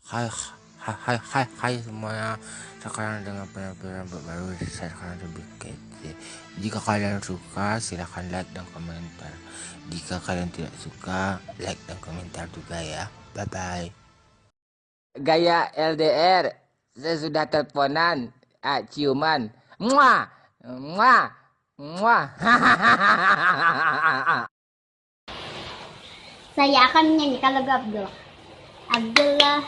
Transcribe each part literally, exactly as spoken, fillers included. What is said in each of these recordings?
Hai, hai, hai, hai, hai semuanya. Sekarang dengan penampilan baru, saya sekarang lebih kece. Jika kalian suka, silahkan like dan komentar. Jika kalian tidak suka, like dan komentar juga ya. Bye-bye. Gaya L D R, sesudah teleponan, ah, ciuman. Muah! Muah! Muah! Saya akan menyanyikan lagu Abdullah. Abdullah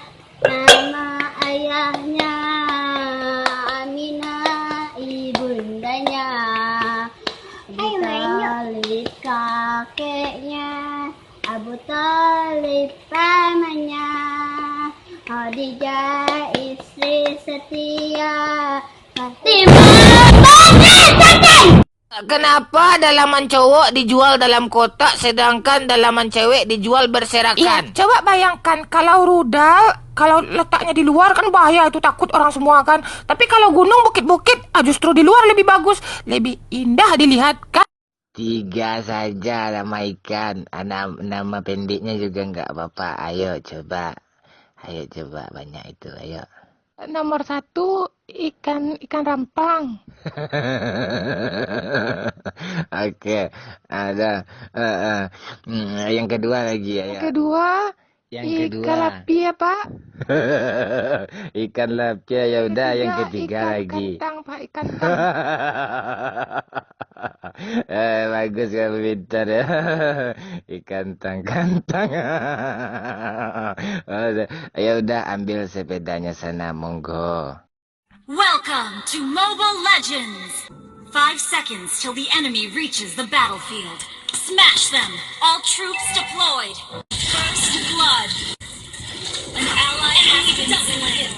nama ayahnya, Aminah ibundanya, Abu Thalib kakeknya, Abu Thalib pamannya, Khadijah istri setia, Fatimah. Kenapa dalaman cowok dijual dalam kotak sedangkan dalaman cewek dijual berserakan? Iya, coba bayangkan kalau rudal, kalau letaknya di luar kan bahaya itu, takut orang semua kan. Tapi kalau gunung, bukit-bukit, ah, justru di luar lebih bagus, lebih indah dilihat kan. Tiga saja nama ikan. Ah, nam- nama pendeknya juga nggak apa-apa. Ayo coba. Ayo coba banyak itu. Ayo. Nomor satu, ikan ikan rampang. Oke, ada. Eh, eh. Hmm, yang kedua lagi ya. Yang Ya. kedua, Yang ikan kedua. Lapia, Pak. Ikan lapia, ya udah, yang ketiga Ikan lagi. Kantang, Pak, ikan kantang. Eh, bagus kamu, pintar ya. Ikan tang kantang. Ya udah, ambil sepedanya sana, monggo. Welcome to Mobile Legends! Five seconds till the enemy reaches the battlefield. Smash them! All troops deployed! First blood! An ally has been slain!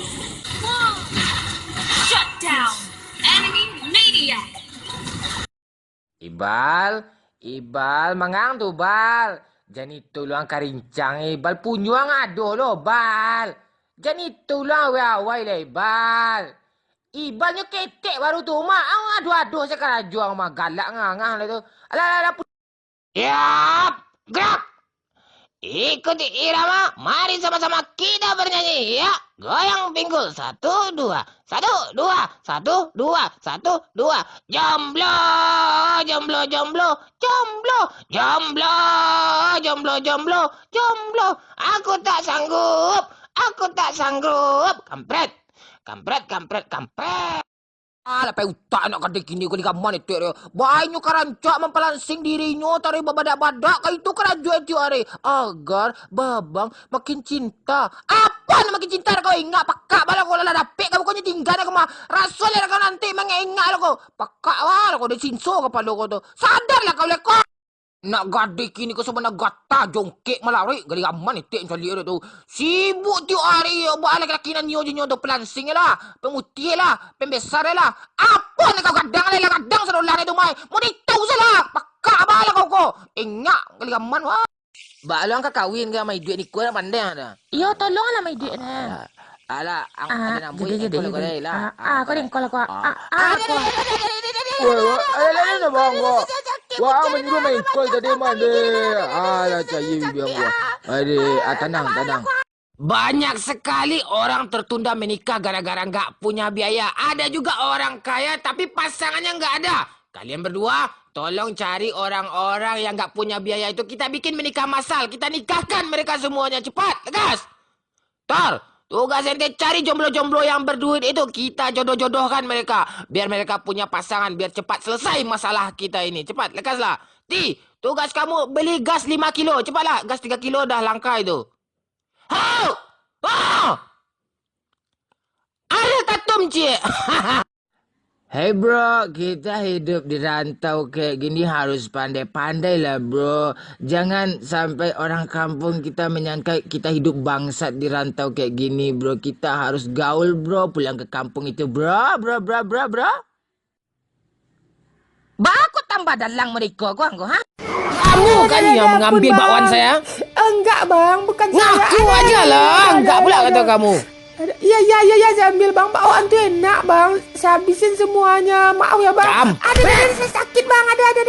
Shut down! Enemy maniac! Ibal, Ibal, mangang tu, Bal. Jan itu luang karincang, Ibal, punyuang ado lo, Bal. Jan itu luang awai-awai lah, Ibal. Ibal nyo ketek baru tu, mak. Ang ado-ado sakarajo ang mah, galak ngangah lah tu. Alah, alah, alah. Yap, gerak. Ikuti irama, mari sama-sama kita bernyanyi, ya. Goyang pinggul, satu, dua, satu, dua, satu, dua, satu, dua. Jomblo, jomblo, jomblo, jomblo, jomblo, jomblo, jomblo, jomblo. Aku tak sanggup, aku tak sanggup. Kampret, kampret, kampret, kampret. Ah, lah pai utak anak gadih kini ko di gaman etek dia. Bainyo ka rancak mampalansing dirinyo taruih babadak-badak ka itu karajo tiok ari. Agar babang makin cinta. Apo nak makin cinta kau ingak pakak bala kau lah dapek kau bukannya tinggal kau mah. Raso lah kau nanti mangek ingak lah kau. Pakak lah kau disinso kapalo kau tu. Sadar lah kau lekok. Nak gadih kini ko sabana gata jongkek malarik gali aman etek mancaliak dek tu. Sibuk tiok ari buat laki-laki nan nyo je nyo tu pelansing lah, pemutih lah, pembesar lah. Apo nak kau gadang lah gadang sadolah tu mai. Mau ditau salah. Pakak balah kau ko. Engak gali aman wah. Bak lo angka kawin ke sama iduik niko nak pandai dah. Iyo tolonglah mai iduik nah. Alah, ang, ah, ada nambuih jadi, engkol jadi, aku jadi. Lah. Ah, ah, aku ada engkol aku. Ah, ah, aku. Wah, wah, alah, alah, alah, bang, wah. Wah, ang manyuruh main engkol tadi, man, deh. Alah, cari biang gua. Aduh, ah, tenang, tenang. Banyak sekali orang tertunda menikah gara-gara nggak punya biaya. Ada juga orang kaya tapi pasangannya nggak ada. Kalian berdua, tolong cari orang-orang yang nggak punya biaya itu. Kita bikin menikah masal. Kita nikahkan mereka semuanya. Cepat, lekas. Tor, tugas ente cari jomblo-jomblo yang berduit itu, kita jodoh-jodohkan mereka. Biar mereka punya pasangan, biar cepat selesai masalah kita ini. Cepat, lekaslah. Ti, tugas kamu beli gas lima kilo. Cepatlah, gas tiga kilo dah langka itu. Hau! Ah! Ada tatum, cik. Hey bro, kita hidup di rantau kayak gini harus pandai-pandai lah bro. Jangan sampai orang kampung kita menyangka kita hidup bangsat di rantau kayak gini bro. Kita harus gaul bro, pulang ke kampung itu bro, bro, bro, bro, bro. Bako tambah dalang mereka ko anggo, ha? Kamu kan yang mengambil bakwan saya? Enggak bang, bukan saya. Ngaku aja lah, enggak pula kata kamu. Iya, iya, iya, iya, saya ambil bang. Bakwan tu enak bang. Saya habisin semuanya. Maaf ya bang. Ada, ada, ada, saya sakit bang. Ada, ada, ada.